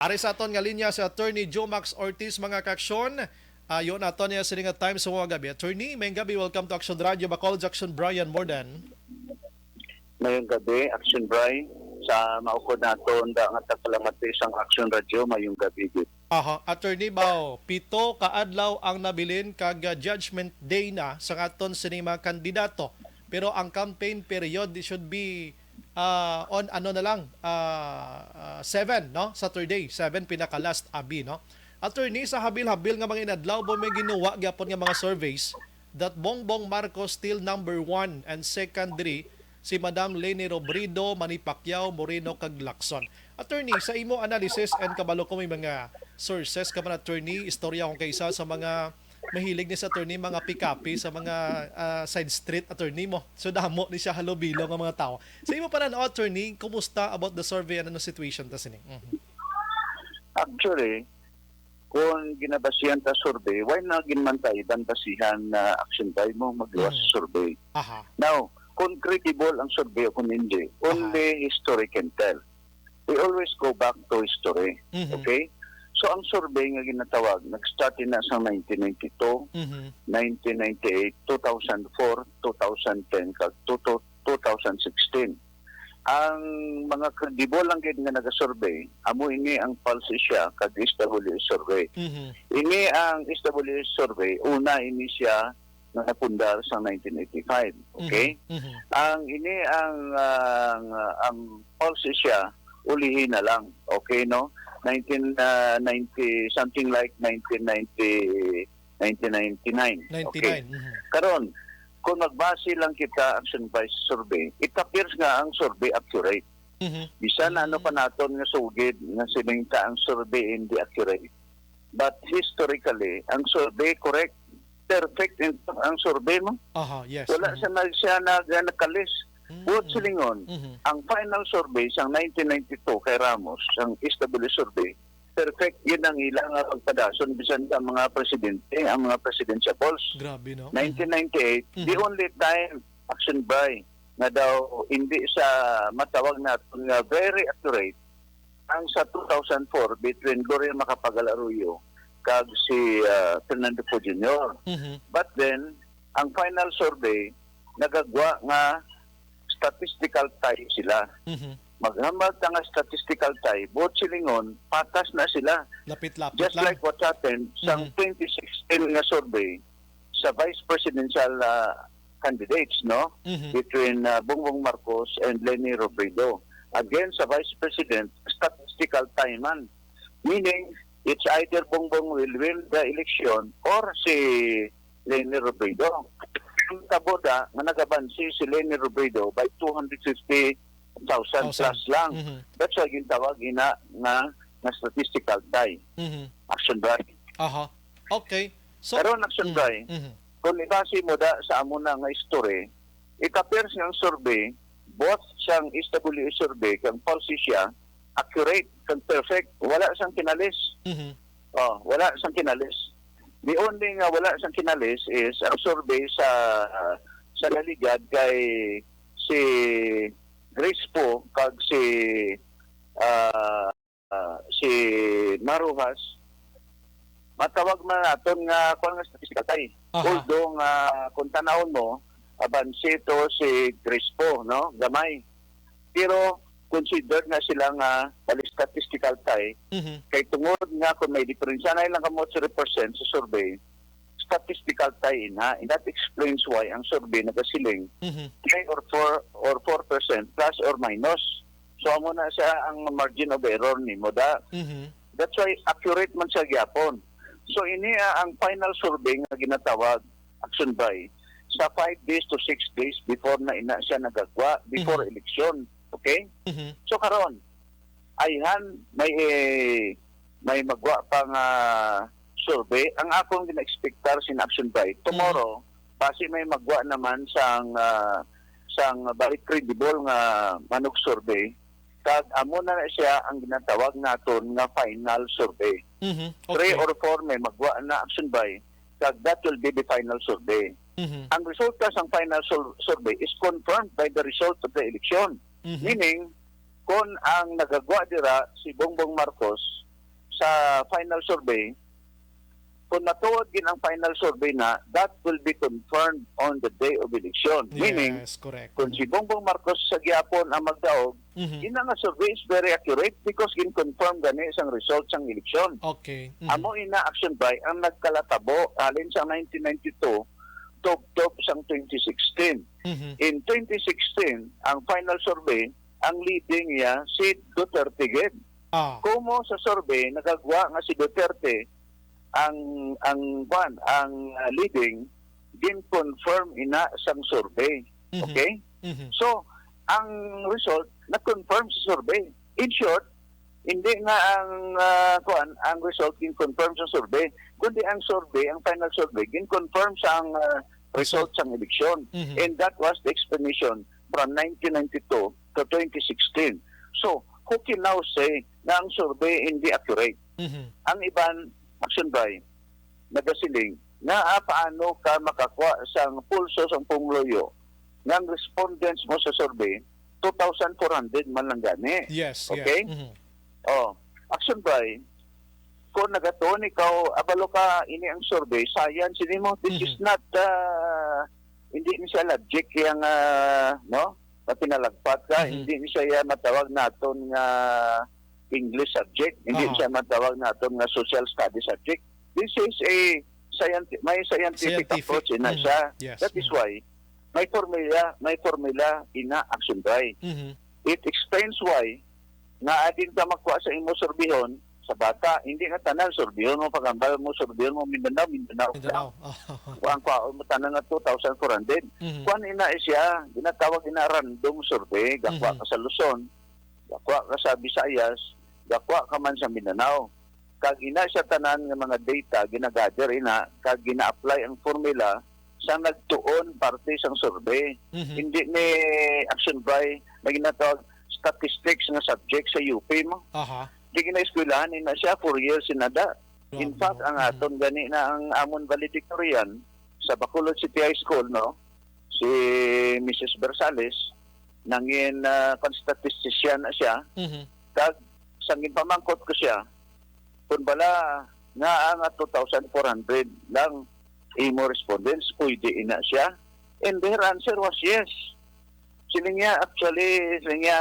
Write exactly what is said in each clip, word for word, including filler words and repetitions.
Ari sa aton nga linya si Attorney Jomax Ortiz, mga kaaksyon. Ayo naton niya sini nga time sa mga gabi. Attorney, may gabi, welcome to Action Radio Bacolod, Action Brian Morden. Mayong gabi, Action Bry. Sa maukod naton da nga tagpalamat sa isang Action Radio, mayong gabi gid. Aha, Attorney Bao, pito ka adlaw ang nabilin kag ah, judgment day na sa aton sini mga kandidato. Pero ang campaign period should be ah, on ano na lang, ah, ah, seven, no? Saturday, seven pinaka last abi, no? Attorney, sa habil-habil nga mga inadlaw, bo may ginuwa gyapon nga mga surveys that Bongbong Marcos still number one and second diri si Madam Leni Robredo, Manny Pacquiao, Moreno kag Lacson. Attorney, sa imo analysis and kabalo ko may mga sources ka man, attorney, istorya kong kaisa sa mga mahilig ni sa attorney mga pikapi sa mga ah, side street, attorney, mo. So damo ni siya halubilo nga mga tao. Sa imo panan-aw, attorney, kumusta about the survey and ano situation ta sini? Mhm. Actually, kung ginabasihan ta survey, why na ginman ta iban basihan na action by mo magluwas Mhm. sa survey? Aha. Now, kung credible ang survey o kung hindi, Aha. only history can tell. We always go back to history. Mhm. Okay? So, ang survey nga ginatawag, nag-start na sa nineteen ninety-two, Mhm. nineteen ninety-eight, two thousand four, two thousand ten, kag two, two, two thousand sixteen. Ang mga credible lang gid nga nagasurvey, amo ini ang Pulse Asia kag S W S survey. Mhm. Ini ang S W S survey, una ini siya nga napundar sa nineteen eighty-five. Okay? Mhm. Mhm. Ang ini ang ang, ang Pulse Asia, ulihi na lang. Okay, no? Nineteen ninety, something like nineteen ninety, nineteen ninety-nine. Okay. Ninety-nine. Mhm. Karon, kung magbase lang kita ang survey, survey, it appears nga ang survey accurate. Mhm. Bisan ano pa naton nga sugid nga siling ta ang survey hindi accurate. But historically, ang survey correct. Perfect in ang survey mo. Aha, yes. Wala Mhm. siya nag siya nag nagkalis. Mm. Buot silingon, Mhm. ang final survey sang nineteen ninety-two kay Ramos, ang S W survey, perfect yun ang ila nga pagpadason bisan sa mga presidente, ang mga presidential polls. Grabe, no? Mhm. Nineteen ninety-eight, the Mhm. only time action by nga daw hindi sa matawag naton nga very accurate ang sa two thousand four between Gloria Macapagal Arroyo kag si ah, Fernando Poe Junior. Mhm. But then, ang final survey nagagwa nga statistical tie sila. Mhm. Maghambal ta nga statistical tie, buot silingon, patas na sila. Lapit-lapit Just lang. like what happened sa Mhm. twenty sixteen nga survey sa vice presidential ah, candidates, no? Mhm. Between ah, Bongbong Marcos and Leni Robredo. Again, sa vice president, statistical tie man. Meaning, it's either Bongbong will win the election or si Leni Robredo. Ang tabo da nga nagabansi si Leni Robredo by two hundred fifty thousand Thousand. plus lang. Mhm. That's why gintawag ina nga nga statistical tie. Mhm. Action by. Aha. Okay. So, Karon, Action mm, by, mhm. kung ibase mo da sa amo na nga history, it appears nga ang survey, both sang S W S survey kag Pulse Asia, accurate kag perfect. Wala sang kinalis. Mhm. Oh, wala sang kinalis. The only nga wala sang kinalis is ang survey sa sa Laligad kay si Grace Poe kag si ah, ah, si Maruhas, matawag man naton nga kuan nga statistical tie. Aha. Although nga kung tanawon mo, abanse to si Grace Poe, no? Gamay. Pero considered na sila nga bali statistical tie. Mhm. Kay tungod nga kung may diferensya na ilang kamot sa percent sa survey, statistical tie ina, and that explains why ang survey nagasiling Mhm. three or four or four percent plus or minus. So amo na siya ang margin of error nimo da. Mhm. That's why accurate man siya gyapon. So ini ah, ang final survey nga ginatawag action by sa five days to six days before na ina siya nagagwa, before Mhm. election. Okay? Mhm. So karon, ayhan may eh, may magwa pa nga survey. Ang akong gina-expectar sin action by tomorrow, basi may magwa naman sang ah, sang balik credible nga manog survey. Kag amo na na siya ang ginatawag naton nga final survey. Mhm. Three Okay. or four may magwa na action by, kag that will be the final survey. Mhm. Ang resulta sang final sur- survey is confirmed by the result of the election. Mhm. Meaning, kon ang nagagwa dira si Bongbong Marcos, sa final survey, kung matuod gid ang final survey na, that will be confirmed on the day of election. Meaning, Yes, correct. kung si Bongbong Marcos sa gihapon ang magdaog, Mhm. ina nga survey is very accurate because gin-confirm gani sang result sang election. Okay. Mhm. Amo ina, Action Bay, ang nagkalatabo halin sa nineteen ninety-two tubtob sang twenty sixteen. Mhm. In twenty sixteen, ang final survey, ang leading niya si Duterte gid. Ah. Kumo sa survey nagagwa nga si Duterte ang, ang kwan, ang, ah, leading, gin-confirm ina sang survey. Mhm. Okay? Mhm. So, ang result na-confirm sa survey. In short, hindi nga ang, ah, kuan, ang result gin-confirm sa survey, kundi ang survey, ang final survey, gin-confirm sa ang, ah, result sang eleksyon. Mhm. And that was the explanation from nineteen ninety-two to twenty sixteen. So, who can now say na ang survey hindi accurate? Mhm. Ang iban, Action Bay, nagasiling nga, ah, paano ka makakuha sang pulso sang pumuluyo nga ang respondents mo sa survey, two thousand four hundred man lang gani. Yes, yes. Okay? Mhm. Oh, Action Bay, kung nagatuon ikaw, abalo ka, ini ang survey, science ini mo, this is Mhm. not, ah, hindi ni siya logic yang, ah, no? Matinalagpat ka, Mhm. hindi ni siya matawag naton nga English subject, hindi Aha. siya matawag naton nga social studies subject. This is a scientific, may scientific, Scientific. approach ina Mhm. siya. Yes. That is Mhm. why may formula, may formula ina, Action Bay. Mhm. It explains why nga adin ka makuha sa imo surbihon sa bata, hindi nga tanan surbihon mo, pagambal mo surbihon mo Mindanao, Mindanao. Mindanao. Ang kwaon mo tanan nga two thousand four hundred. Mhm. Kuan ina siya, ginatawag ina random survey, gakwa Mhm. ka sa Luzon, gakwa ka sa Visayas, gakwa ka man sa Mindanao. Kag ina siya tanan nga mga data ginagather ina kag gina-apply ang formula sa nagtuon parte sang survey. Mhm. Hindi ni Action Bay na ginatawag statistics nga subject sa U P mo. Aha. Di ginaeskwelahan ina siya, four years ina da. In Grabe, fact, no? ang Mhm. aton gani na ang amon valedictorian sa Bacolod City High School, no, si Missus Bersales, nangin, ah, kon statistician na siya, Mhm. kag sang ginpamangkot ko siya kung bala nga ang two thousand four hundred lang imo respondents, pwede ina siya. And her answer was yes. Siling niya, actually, siling niya,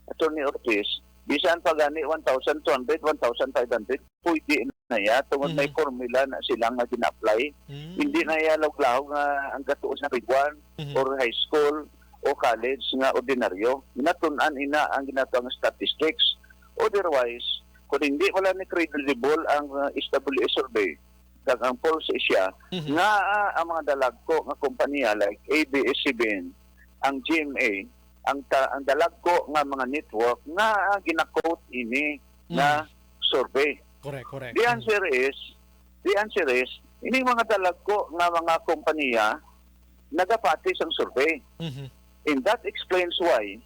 Attorney Ortiz, bisan pa gani one thousand two hundred, one thousand five hundred, pwede na ya tungod may Mhm. formula na sila nga gina-apply. Mm. Hindi na ya laog-laog nga ang gatuo sa grade one Mhm. or high school o college nga ordinaryo. Natun-an ina ang ginatawag nga statistics. Otherwise, kung hindi wala ni credible ang, uh, S W A survey kag ang Pulse Asia, Mhm. nga, ah, ang mga dalagko nga kompanya like A B S C B N, ang G M A, ang ta- ang dalagko nga mga network nga, ah, gina-quote ini nga Mhm. survey. Correct, correct. The Mhm. answer is, the answer is, ini mga dalagko nga mga kompanya nagapati sang survey. Mhm. And that explains why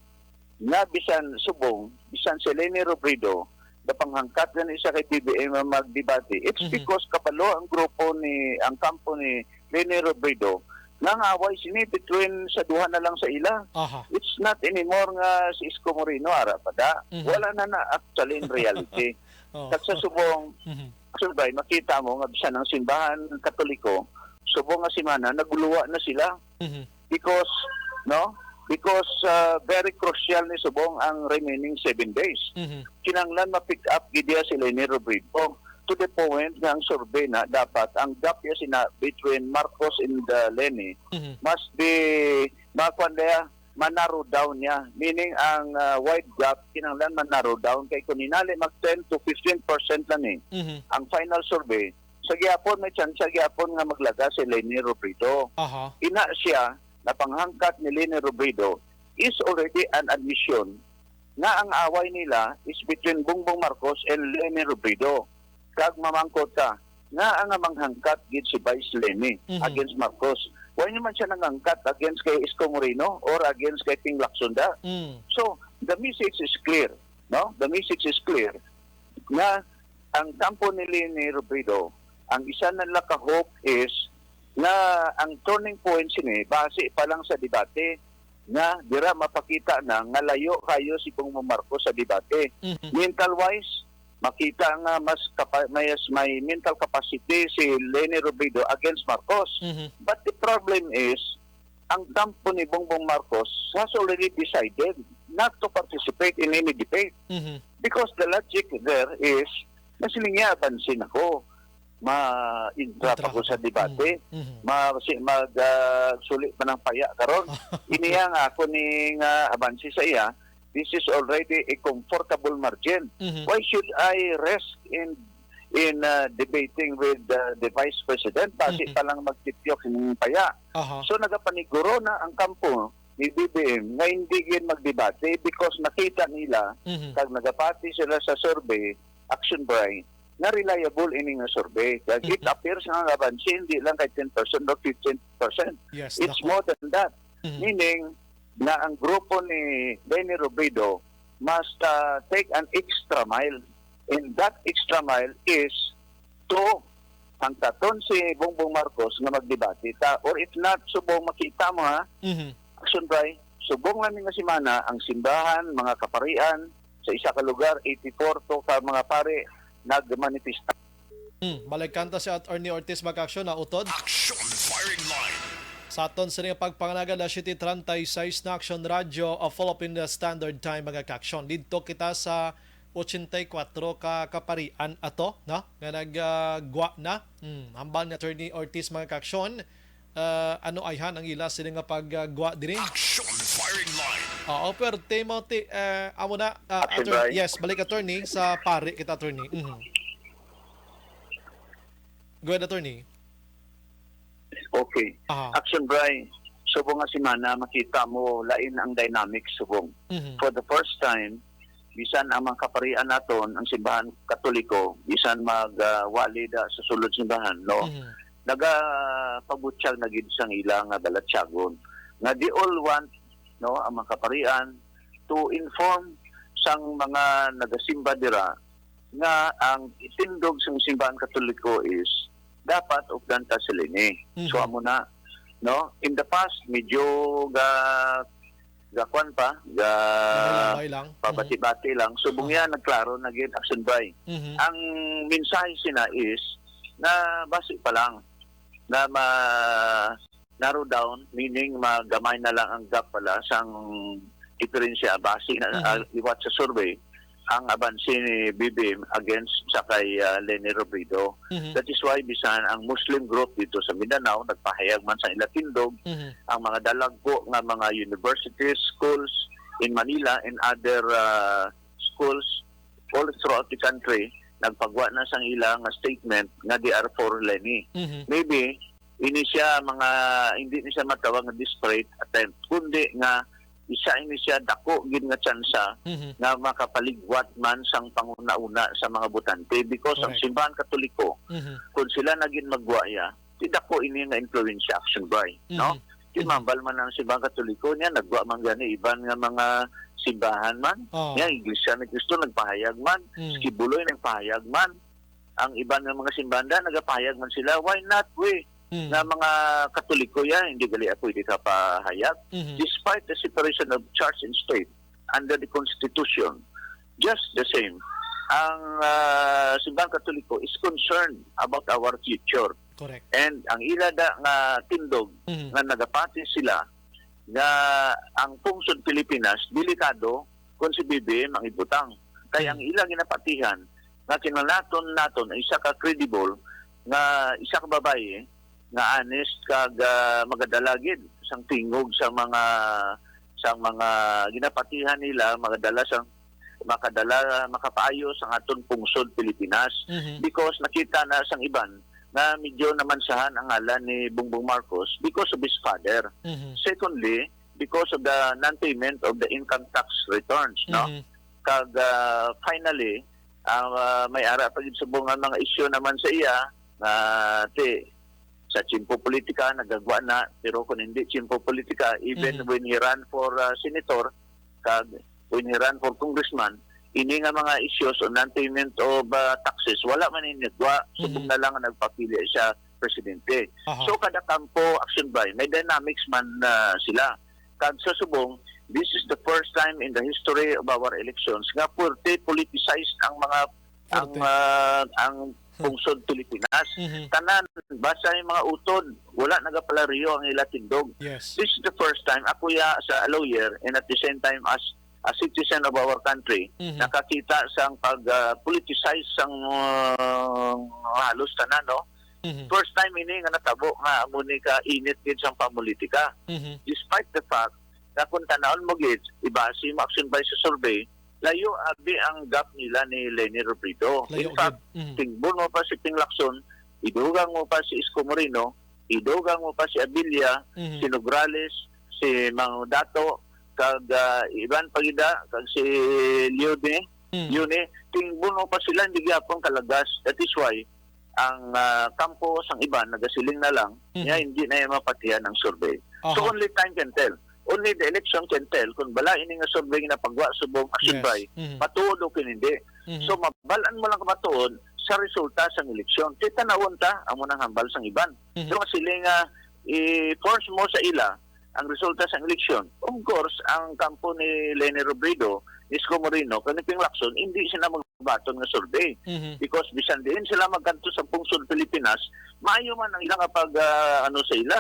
nga bisan subong, bisan si Leni Robredo, napanghangkat gani siya kay B B M nga magdebate. It's Mhm. because kabalo ang grupo ni, ang kampo ni Leni Robredo nga ang away sini between sa duha na lang sa ila. Aha. It's not anymore nga si Isko Moreno ara pa da. Mhm. Wala na na actually in reality. Oh. Kag sa subong, Mhm. Action Bay, makita mo nga bisan ang simbahan Katoliko, subong nga semana, naguluwa na sila. Mhm. Because, no? Because, uh, very crucial ni subong ang remaining seven days. Mhm. Kinahanglan ma-pick up gid iya si Leni Robredo to the point nga ang survey na dapat ang gap iya sina between Marcos and, uh, Leni Mhm. must be, makuan niya, ma-narrow down niya. Meaning ang, uh, wide gap kinahanglan ma-narrow down kay kung hinali mag ten to fifteen percent lang ni Mhm. ang final survey, sa gihapon may chance sa gihapon nga maglaga si Leni Robredo. Aha. Ina siya, napanghangkat ni Leni Robredo is already an admission nga ang away nila is between Bongbong Marcos and Leni Robredo. Kag mamangkot ka, nga ang manghangkat gid si Vice Leni Mhm. against Marcos. Why naman siya nangangkat against kay Isko Moreno or against kay Ping Lacson da? Mm. So, the message is clear, no? The message is clear nga ang kampo ni Leni Robredo, ang isa na nila ka hope is nga ang turning point sini base pa lang sa debate nga dira mapakita na nga layo kayo si Bongbong Marcos sa debate. Mhm. Mental wise, Makita nga mas kapa-, may, may mental capacity si Leni Robredo against Marcos. Mhm. But the problem is, ang kampo ni Bongbong Marcos has already decided not to participate in any debate. Mhm. Because the logic there is, nasiling niya, abansin ako, ma-intra pa ko sa debate, Mhm. ma-, si-, mag, ah, suli pa ng paya karon. Iniya nga ako ni nga abansi sa iya, this is already a comfortable margin. Mhm. Why should I risk in, in, ah, debating with, ah, the Vice President? Basi Mhm. pa lang magtipyok ng paya. Aha. So, nagapaniguro na ang kampo ni B B M nga hindi gid magdebate because nakita nila Mhm. kag nagapati sila sa survey, Action Bray, nga reliable ini nga survey. Kag it Mhm. appears nga ang abansi hindi lang kay ten percent or fifteen percent. Yes, It's dako. more than that. Mhm. Meaning na ang grupo ni Leni Robredo must, ah, take an extra mile. And that extra mile is to hangtaton si Bongbong Marcos nga magdebate ta. Or if not, subong makita mo ha, Mhm. Action Bray, subong lang ni nga semana, ang simbahan, mga kaparian, sa isa ka lugar, eighty-four to ka mga pari nagmanifesta. Hmm, balikan ta si Attorney Ortiz Macaction na utod. Action Firing Line. Sa aton sini nga pagpanganagan, alas siyete treinta y seis na Action Radio, a Philippine Standard Time, mga ka-action. Didto kita sa ochenta y kuwatro ka kaparian ato, no? Nga nagagwa na. Hmm, hambal ni Attorney Ortiz, mga ka-action. Ah, ano ayhan ang ila sini nga paggwa diri? Action Firing Line. Oo, pero Timothy, eh, amo na, ah, Action attorney. Bray. Yes, balik, attorney, sa pari kita, attorney. Mhm. Go ahead, attorney. Okay. Aha. Action Bray, subong nga semana, makita mo, lain ang dynamics subong. Mhm. For the first time, bisan ang mga kaparian naton, ang simbahan Katoliko, bisan mag, ah, wali da sa sulod simbahan, no? Mhm. Nagapabutyag na gid sang ila nga balatyagon. Nga they all want, no, ang mga kaparian to inform sang mga nagasimba dira nga ang itindog sang simbahan Katoliko is dapat updan ta si Leni. So, Mhm. amo na, no? In the past, medyo ga-, gakuan pa, ga-, Labay-labay lang. Mhm. pabati-bati lang. So, Aha. bungya, nagklaro na gid, Action Bray. Mhm. Ang mensahe sina is na basi pa lang na ma-, narrow down, meaning magamay na lang ang gap pala sang diferensya base na, Mhm. ah, liwat sa survey ang abanse ni B B M against sa kay, ah, Leni Robredo. Mhm. That is why bisan ang Muslim group dito sa Mindanao nagpahayag man sa ila tindog, Mhm. ang mga dalagko nga mga universities, schools in Manila and other, ah, schools all throughout the country nagpagwa na sang ila nga statement nga they are for Leni. Mhm. Maybe ini siya mga, hindi ni siya matawag nga desperate attempt, kundi nga isa ini siya dako gid nga tsansa Mhm. nga makapaligwat man sang panguna-una sa mga botante, because ang Correct. Simbahan Katoliko, Mhm. kung sila na gid magwaya, di dako ini nga influence sa Action Bray, no? Mhm. Di Mhm. mambal man ang Simbahan Katoliko niya, nagwa man gani iban nga mga simbahan man, Oh. niya, Iglesia ni Cristo nagpahayag man, Mm. Kibuloy nagpahayag man, ang iban nga mga simbahan da, nagapahayag man sila, why not we? Mm. Nga mga Katoliko ya, hindi gali ako hindi ka pahayag. Mhm. Despite the separation of church and state under the Constitution, just the same, ang, ah, Simbahan Katoliko is concerned about our future. Correct. And ang ila da nga tindog Mhm. nga nagapati sila nga ang pungsod Pilipinas delikado kung si B B M ang ibutang. Kay ang Mhm. ila ginapatihan nga kinahanglan naton ay isa ka credible nga isa ka babayi nga honest kag, ah, magadala gid sang tingog sa mga, sa mga ginapatihan nila, magadala sang, makadala, makapaayo sang aton pungsod Pilipinas. Mhm. Because nakita na sang iban nga medyo namansahan ang ngalan ni Bongbong Marcos because of his father. Mhm. Secondly, because of the non-payment of the income tax returns, no? Mhm. Kag, ah, finally, ah, may ara pa gid subong nga mga isyu naman sa iya nga ti sa tiyempo politika nagagwa na, pero kung hindi tiyempo politika, even Mhm. when he ran for, ah, senator, kag when he ran for congressman, ini nga mga issues on non-payment of, ah, taxes, wala man ini nagwa, subong Mhm. na lang nga nagpapili siya presidente. Aha. So, kada kampo, Action Bray, may dynamics man, ah, sila. Kag sa subong, this is the first time in the history of our elections nga puwerte politicized ang mga ang, Forte. ah, ang pungsod Pilipinas. Mhm. Tanan, basta yung mga utod, wala nagapalayo ang ila tindog. Yes. This is the first time. Ako ya sa a lawyer and at the same time as a citizen of our country, Mhm. nakakita sang pag, ah, politicize sang, ah, halos tanan, no? Mhm. First time ini nga natabo nga amo ni ka init gid sang pamulitika. Mhm. Despite the fact nga kung tanawon mo gid, ibase mo, Action Vice, sa survey, layo abi ang gap nila ni Leni Robredo. Layo In fact, gid. Mhm. tingbon mo pa si Ping Lacson, idugang mo pa si Isko Moreno, idugang mo pa si Abilia, Mhm. si Nograles, si Mang Dato, kag, ah, iban pa gid, ah, kag si Leone, Mhm. Leone, tingbon mo pa sila, hindi gyapon kalagas. That is why ang, ah, kampo sang iban nagasiling na lang, Mhm. nga hindi na iya mapatihan ang survey. So, Aha. only time can tell. Only the election can tell kung bala ini nga survey nga napagwa subong Action Yes. Vice, Mhm. matuod o kung hindi. Mhm. So, mabal-an mo lang matuod sa resulta sang eleksyon. Kay tanawon ta, amo nang hambal sang iban. Mhm. So, ang siling nga i-force mo sa ila ang resulta sang eleksyon. Of course, ang kampo ni Leni Robredo, Isko Moreno, kag ni Ping Lacson, hindi sila magbaton nga survey. Mhm. Because bisan diin sila magkadto sa pungsod Pilipinas, maayo man ang ilang pag, ah, ano sa ila.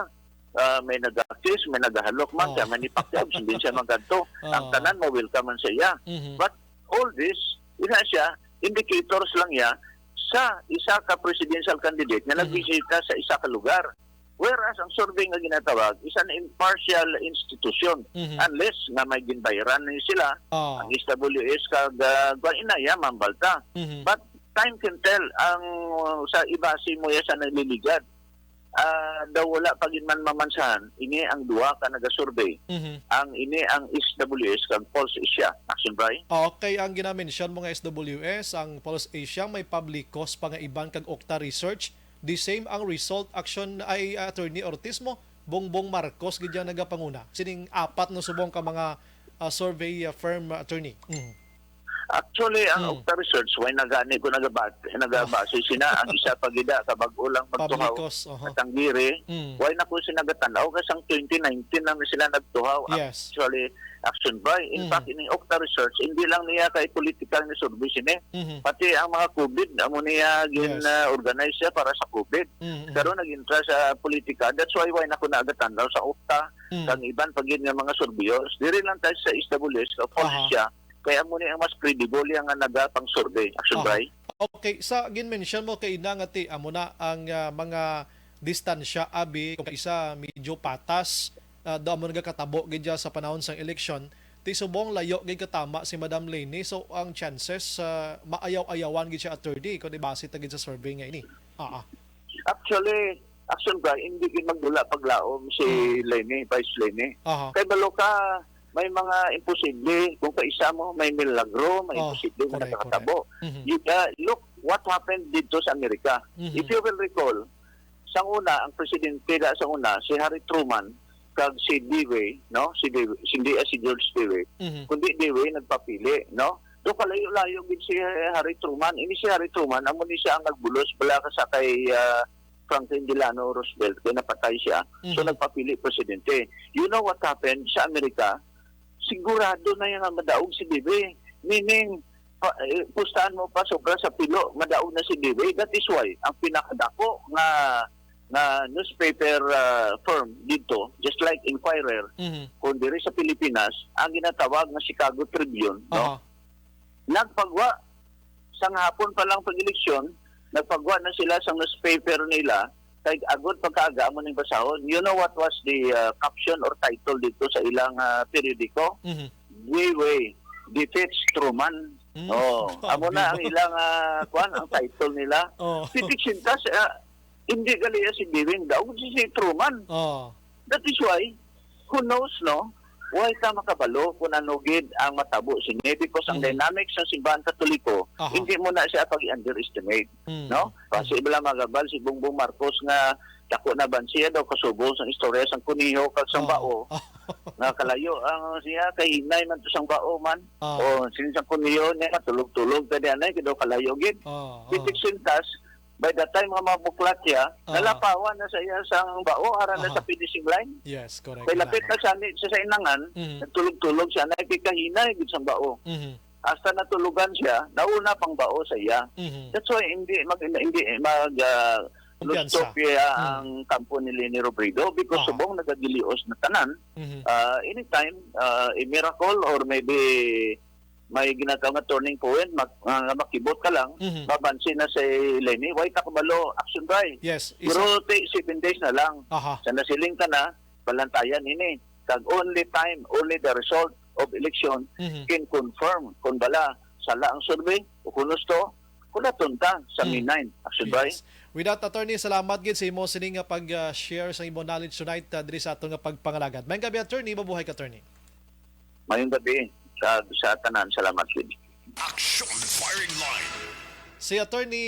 Ah, may nag-kiss, may nagahalok man, Oh. kaya Manny Pacquiao, hindi siya magkadto. Ang Oh. tanan, ma-welcome man sa iya. Mhm. But all this, ina siya, indicators lang niya sa isa ka presidential candidate nga Mhm. nagbisita sa isa ka lugar. Whereas ang survey nga ginatawag is an impartial institution, Mhm. unless nga may ginbayaran ni sila, Ah. ang S W S kag, ah, kuwan, ina ya, mambalta. Mhm. But time can tell ang, uh, sa ibase mo ya sa naliligad. Ah, daw wala pa gid man mamansahan, ini ang duha ka nagasurvey. Mhm. Ang ini ang S W S kag Pulse Asia. Action, Bri? Okay, ang ginamention mo nga S W S, ang Pulse Asia, may Publicos pa nga iban kag Okta Research. The same ang result, Action, ay, Attorney Ortiz mo, Bongbong Marcos gid yang nagapanguna. Sining apat na subong ka mga, ah, survey, ah, firm, ah, attorney. Mm. Actually, ang Hmm. Okta Research, way nagani ko nagabati, nagabase sina, ang isa pa gida, kabag-o lang magtuhaw Publicos, oho. Katanggiri, Hmm. way na ko sila nagatan-aw, kasi ang twenty nineteen lang na sila nagtuhaw. Yes. Actually, Action, Bri. In Hmm. fact, ining Okta Research, hindi lang niya kay political ni survey sini. Mhm. Pati ang mga COVID, amo niya gin, Yes. ah, organize siya para sa COVID. Mhm, mhm. Karon nag-intra sa politika. That's why, way na ko nagatan-aw sa Okta, Mhm. kang iban pa gid nga mga surveyors. Diri lang tayo sa S W S, of course, Aha. siya. Kaya amo ni ang mas credible yang nga nagapang-survey. Action, Aha. Bri? Okay, sa gin-mention mo kay ina nga ti, amo na ang, ah, mga distansya, abi, kung isa medyo patas, ah, daw amo nagakatabo gid dya sa panahon sang eleksyon, ti subong layo gid katama si Madam Leni. So, ang chances, ah, maayaw-ayawan gid siya, attorney, kung ibase ta gid sa survey nga ini. Ah, ah. Actually, Action, Bri, hindi gid magdula paglaom si Hmm. Leni, Vice Leni. Aha. Kay balo ka, may mga imposible. Kung kaisa mo, may milagro, may Oh, imposible nga correct, nakakatabo. correct. Mhm. You, uh, look what happened dito sa Amerika. Mhm. If you will recall, sang una, ang presidente da sa una, si Harry Truman, kag si Dewey, no? Si Dewey, hindi, ah, si George Dewey, Mhm. kundi Dewey nagpapili, no? Do kalayo-layo gid si Harry Truman. Ini si Harry Truman, amo ni siya ang nagbulos bala ka sa kay, ah, Franklin Delano Roosevelt, kay napatay siya. So, Mhm. nagpapili presidente. You know what happened sa Amerika? Sigurado na yan nga madaog si Dewey. Meaning, pa, eh, pustahan mo pa sobra sa pilo, madaog na si Dewey. That is why, ang pinakadako nga, nga newspaper, ah, firm dito, just like Inquirer, Mhm. kung diri sa Pilipinas, ang ginatawag nga Chicago Tribune, no? Aha. Nagpagwa, sang hapon pa lang pag-eleksyon, nagpagwa na sila sa newspaper nila, kay agod pagkaaga amo ning basahon. You know what was the, uh, caption or title dito sa ilang, uh, periodiko? Mhm. Dewey defeats Truman. Mm. Oh, Grabe, amo na ang no? ilang, uh, kwan, ang title nila. Oh. Pitik sintas, uh, hindi gali si Dewey, daw si, si Truman. Oh. That is why, who knows, no? Why ta makabalo kung ano gid ang matabo sini? Because ang Mhm. dynamics sa simbahan Katoliko, Aha. hindi mo na siya pag-underestimate, Mm. no? Kasi Mhm. ibala magabal si Bongbong Marcos nga dako na bansiya daw kasubong sang istorya sang kuniho kag sang Oh. bao. Nga kalayo ang siya, kay hinay man to sang bao man. Oh. O, sining sang kuniho niya, tulog-tulog ta di anay, kay daw kalayo gid. Oh, oh. Pitik sintas, by the time nga mabuklat siya, Ah. nalapawan na sa iya sang bao, ara na Aha. sa finishing line. Yes, correct. Kay lapit Kailangan. na sa, sa, sa inangan, Mhm. nagtulog-tulog siya, nakikahinay gid sang bao. Mhm. hasta natulugan siya, nauna pang bao sa iya. Mhm. That's why hindi mag hindi mag ah, Kumpiyansa. lustop iya Hmm. ang kampo ni Leni Robredo because Aha. subong nagagilios na tanan. Mhm. Ah, anytime, ah, a miracle or maybe may ginatawag nga turning point, mag, nga makibot ka lang, Mhm. mabansi na si Leni, why ta kabalo, action by. Yes. Isa. Pero take seven days na lang. Aha. Sa nasiling ka na, balantayan ini. Kag only time, only the result of election Mhm. can confirm kung bala sala ang survey o kung gusto, kulaton ta sa Hmm. May nine. Action by. Yes. With that, attorney, salamat gid sa imo sining nga pag-share sa imo knowledge tonight, ah, diri sa aton nga pagpangalagad. Maayong gabi, attorney. Mabuhay ka, attorney. Mayong gabi sa, sa tanan. Salamat gid. Action Firing Line. Si attorney